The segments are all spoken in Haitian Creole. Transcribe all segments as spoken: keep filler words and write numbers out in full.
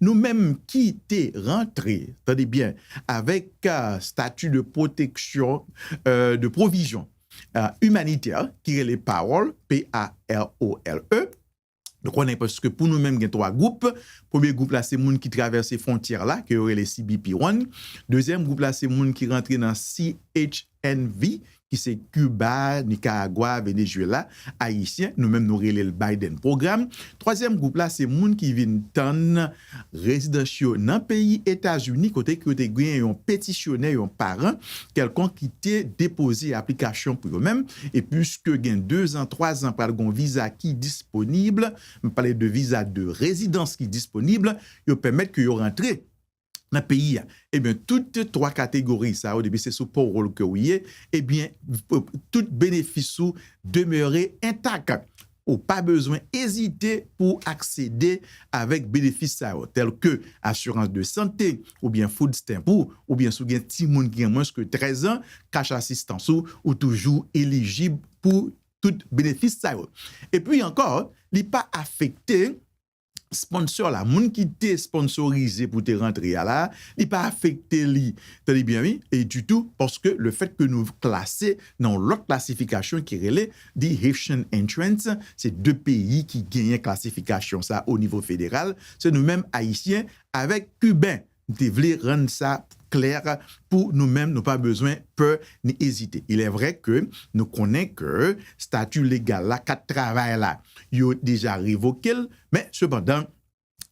nou menm ki te rantre, tande byen, avèk stati de pwoteksyon, de pwovizyon imanitè ki rele PAROLE, P A R O L E. Nou konnen paske pou nou menm gen twa gwoup. Premye gwoup la se moun ki travèse fwontyè la, ke yo rele C B P one. Dezyèm gwoup la se moun ki rantre nan C H N V, ki se Kiba, Nikaragwa, Venezuela, Ayisyen, nou menm nou rele l Biden Program. Twazyèm gwoup la se moun ki vin tann rezidans yo nan peyi Etazini, kote ke yo te gen yon petisyonè, yon paran kèlkonk ki te depoze aplikasyon pou yo menm, e piske gen de zan, twa zan pral gen yon viza ki disponib, m pale de viza de rezidans ki disponib, yo pèmèt ke yo rantre nan peyi a. Ebyen, tout twa kategori sa yo, depi se sou parole ke w ye, ebyen, tout benefis ou demere entak. Ou pa bezwen ezite pou aksede avèk benefis sa yo, tèl ke asirans de sante, oubyen food stamp ou, oubyen si w gen timoun ki gen mwens ke trèz an, kach asistans ou, ou toujou elijib pou tout benefis sa yo. Epi ankò, li pa afekte sponsor la, moun ki te sponsorize pou te rantre a la, li pa afekte li, tande byen wi, e ditou, paske le fèt ke nou klase nan yon lòt klasifikasyon ki rele The Haitian Entrance, se de peyi ki genyen klasifikasyon sa o nivo federal, se nou menm Ayisyen avèk Kiben. M te vle rann sa klè pou nou menm, nou pa bezwen pè ni ezite. Il est vrai que nou konnen ke stati legal la, kat travay la, yo deja revoke l, men sepandan,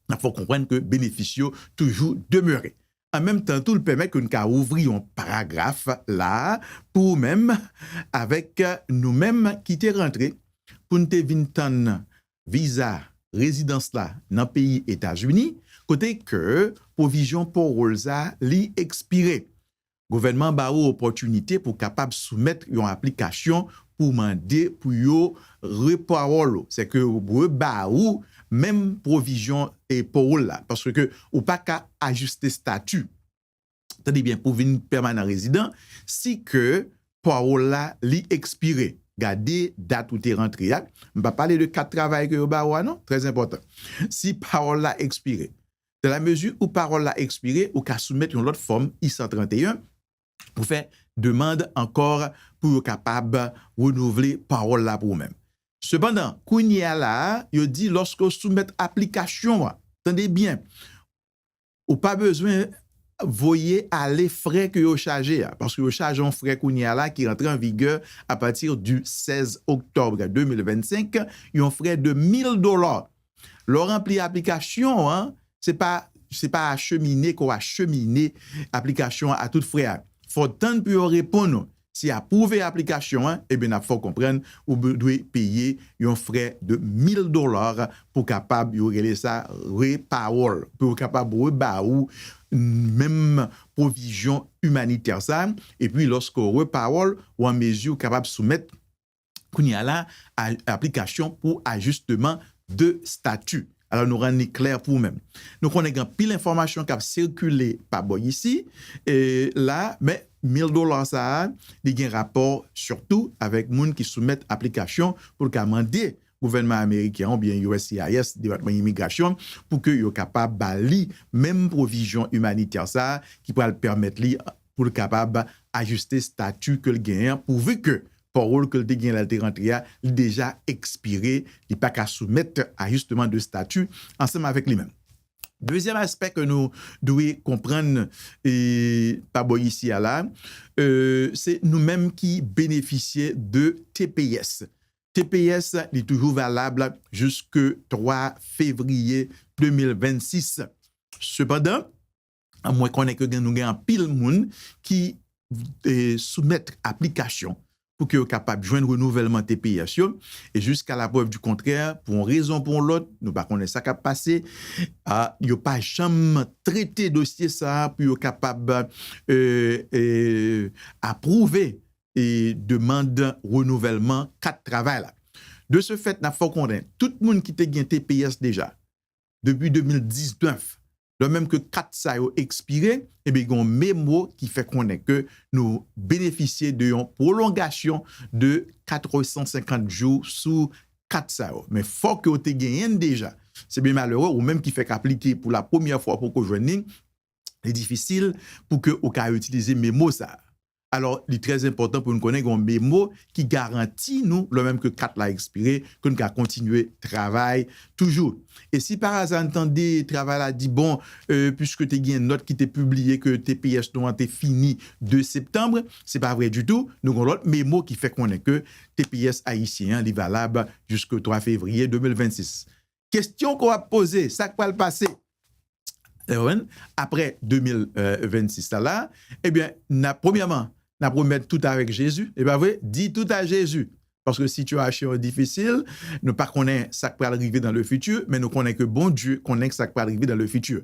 n ap fè w konprann ke benefis yo toujou demere. An menm tan tou, l pèmèt ke n ka ouvri yon paragraf la pou ou menm avèk nou menm ki te rantre pou n te vin tann viza rezidans la nan peyi Etazini, kote ke pwovizyon parole sa li ekspire. Gouvènman ba ou opòtinite pou kapab soumèt yon aplikasyon pou mande pou yo reparole ou, sèke yo reba ou menm pwovizyon e parole la, paske ou pa ka ajiste stati, tande byen, pou vin pèmanan rezidan, si ke parole la li ekspire. Gade dat ou te rantre a. M pa pale de kat travay ke yo ba ou a non, trè enpòtan. Si parole la ekspire, dans la mesure où parole la ekspire, ou ka soumèt yon lòt fòm I san trannteyen pou fè demann ankò pou yo kapab renouvle parole la pou ou menm. Sepandan, kounye a la a, yo di lòske w soumèt aplikasyon an, tande byen, ou pa bezwen voye ale frè ke yo chaje a, paske yo chaje yon frè kounye a la ki rantre an vigè apati di sèz oktòb de mil vennsenk, yon frè de mil dola. Lè w ranpli aplikasyon an, se pa, se pa achemine ke w achemine aplikasyon an a tout frè a. Fò w tann pou yo reponn ou. Si y apwouve aplikasyon an, ebyen, n ap fè w konprann ou be-, dwe peye yon frè de mil dola pou kapab, yo rele sa, reparole, pou yo kapab reba ou menm pwovizyon imanitè sa. Epi, lòske w reparole, ou an mezi ou kapab soumèt kounye a la, a, aplikasyon pou ajisteman de stati. Alò, nou rann li klè pou ou menm. Nou konnen gen anpil enfòmasyon k ap sikile pa bò isi, e la, men mil dola sa a, li gen rapò sitou avèk moun ki soumèt aplikasyon pou l ka mande gouvènman ameriken an oubyen U S C I S, Depatman Imigrasyon, pou ke yo kapab ba li menm pwovizyon imanitè sa a ki pral pèmèt li pou l kapab ajiste stati ke l genyen, pouvi ke parole ke l te gen lè l te rantre a, li deja ekspire, li pa ka soumèt ajisteman de stati ansanm avèk li menm. Dezyèm aspè ke nou dwe konprann, e, pa bò isi a la, e, se nou menm ki benefisye de T P S. T P S, li toujou valab jiske twa fevriye de mil vennsis. Sepandan, mwen konnen ke gen, nou gen anpil moun ki, e, soumèt aplikasyon pou ke yo kapab jwenn renouvèlman T P S yo. E jiska laprèv di kontrè, pou yon rezon pou yon lòt, nou pa konnen sa k ap pase, a, yo pa janm trete dosye sa a pou yo kapab, e, e, apwouve, e, demann renouvèlman kat travay la. De ce fait, n ap fè w konnen, tout moun ki te gen T P S deja, depi de mil diznèf, lè menm ke kat sa yo ekspire, ebyen, gen yon memo ki fè konnen ke nou benefisye de yon pwolongasyon de kat san senkant jou sou kat sa yo. Men fòk yo te genyen l deja. Se byen malere, ou menm ki fèk aplike pou la premyè fwa ou poko jwenn li, li difisil pou ke ou ka itilize memo sa. Alò, li trè enpòtan pou nou konnen gen yon memo ki garanti nou, lè menm ke kat la ekspire, ke nou ka kontinye travay toujou. E si pa aza n tande travay la di, bon, euh, puiske te gen nòt ki te pibliye ke T P S nou an te fini de septanm, se pa vre ditou, nou gen lòt memo ki fè konnen ke T P S ayisyen an, li valab jiske twa fevriye de mil vennsis. Kesyon ke w ap poze, sa k pral pase? Apre de mil vennsis la, la, ebyen, n ap, premyèman, n ap remèt tout avèk Jezi, e pa vre? Di tout a Jezi. Paske sitiyasyon an difisil, nou pa konnen sa k pral rive dans le futur, men nou konnen ke Bondye konnen sa k pral rive dans le futur.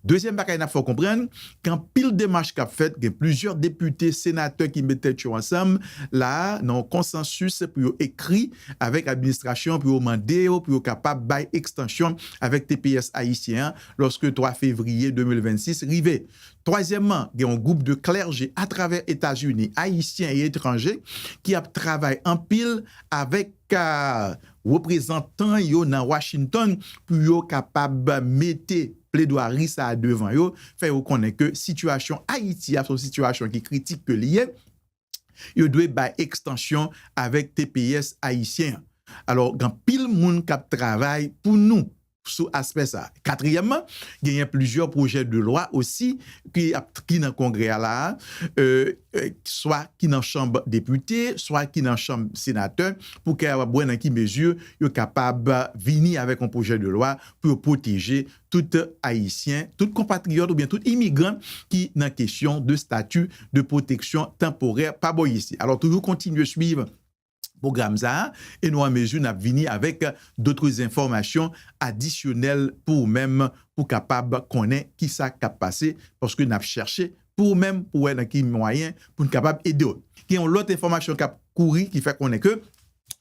Dezyèm bagay n ap fè w konprann, gen anpil demach k ap fèt, gen plizyè depite, senatè ki met tèt yo ansanm la a, nan yon konsansis pou yo ekri avèk administrasyon, pou yo mande yo, pou yo kapab bay ekstansyon avèk T P S ayisyen an, lòske twa fevriye de mil vennsis rive. Twazyèmman, gen yon gwoup de klèje atravè Etazini, ayisyen e etranje, ki ap travay anpil avèk, ah, reprezantan yo nan Washington pou yo kapab mete pledwari sa a devan yo, fè yo konnen ke sitiyasyon Ayiti a se yon sitiyasyon ki kritik ke li ye, yo dwe bay ekstansyon avèk T P S ayisyen an. Alò, gen anpil moun k ap travay pou nou sou aspè sa a. Katriyèmman, genyen plizyè pwojè de lwa osi ki ap, ki nan Kongrè a la a, euh, euh, swa ki nan chanm depite, swa ki nan chanm senatè, pou kapab wè nan ki mezi yo kapab vini avèk yon pwojè de lwa pou yo pwoteje tout Ayisyen, tout konpatriyòt oubyen tout imigran ki nan kesyon de stati de pwoteksyon tanporè pa bò isi. Alò, toujou kontinye swiv pwogram sa a, e nou an mezi n ap vini avèk dòt enfòmasyon adisyonèl pou ou menm, pou kapab konnen kisa k ap pase, paske n ap chèche pou ou menm, pou wè nan ki mwayen pou n kapab ede w. Gen yon lòt enfòmasyon k ap kouri ki fè konnen ke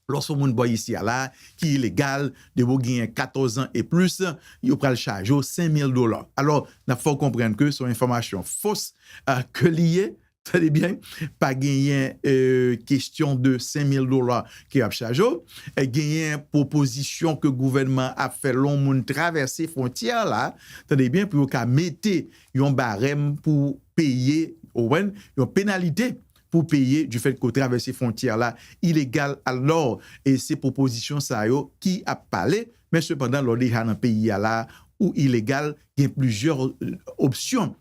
lòske yon moun bò isi a la, ki ilegal, depi w genyen katòz an e plis, yo pral chaje w senk mil dola. Alò, n ap fè w konprann ke se yon enfòmasyon fos, ah, ke li ye, tande byen, pa genyen, euh, kesyon de senk mil dola ke y ap chaje w. E genyen pwopozisyon ke gouvènman ap fè lè yon moun travèse fwontyè la, tande byen, pou yo ka mete yon barèm pou peye, ou konprann, yon penalite pou peye du fait ke w travèse fwontyè la ilegal. Alò, e se pwopozisyon sa yo ki ap pale, men sepandan, lè w deja nan peyi a la, ou ilegal, gen plizyè, euh, opsyon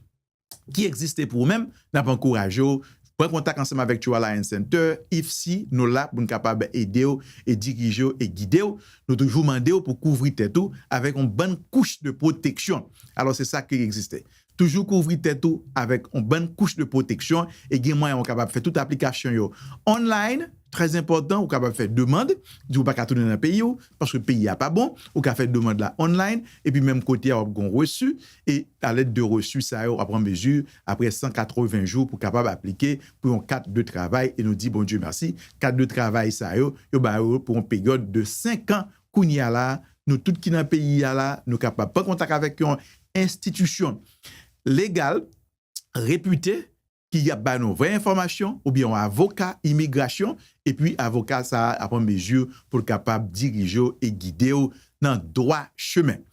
ki egziste pou ou menm, n ap ankouraje w. Pran kontak ansanm avèk True Alliance Center, IFCI, nou la pou n kapab ede w e dirije w e gide w. Nou toujou mande w pou kouvri tèt ou avèk yon bann kouch de pwoteksyon. Alò, se sa ki egziste. Toujou kouvri tèt ou avèk yon bann kouch de pwoteksyon e gen mwayen ou kapab fè tout aplikasyon yo online, trè enpòtan, ou kapab fè demann, di w pa ka tounen nan peyi w, paske peyi a pa bon, ou ka fè demann la online, epi menm kote a w ap gen yon resi, e a lèd de resi sa yo, w ap pran mezi, apre san katreven jou pou kapab aplike pou yon kat de travay, e nou di Bondye mèsi, kat de travay sa yo, yo ba yo pou yon peryòd de senk an, kounye a la, nou tout ki nan peyi a la, nou kapab pran kontak avèk yon enstitisyon legal, repite, ki ap ba nou vrè enfòmasyon, oubyen yon avoka imigrasyon, epi avoka sa a ap an mezi pou l kapab dirije w e gide w nan dwa chemen.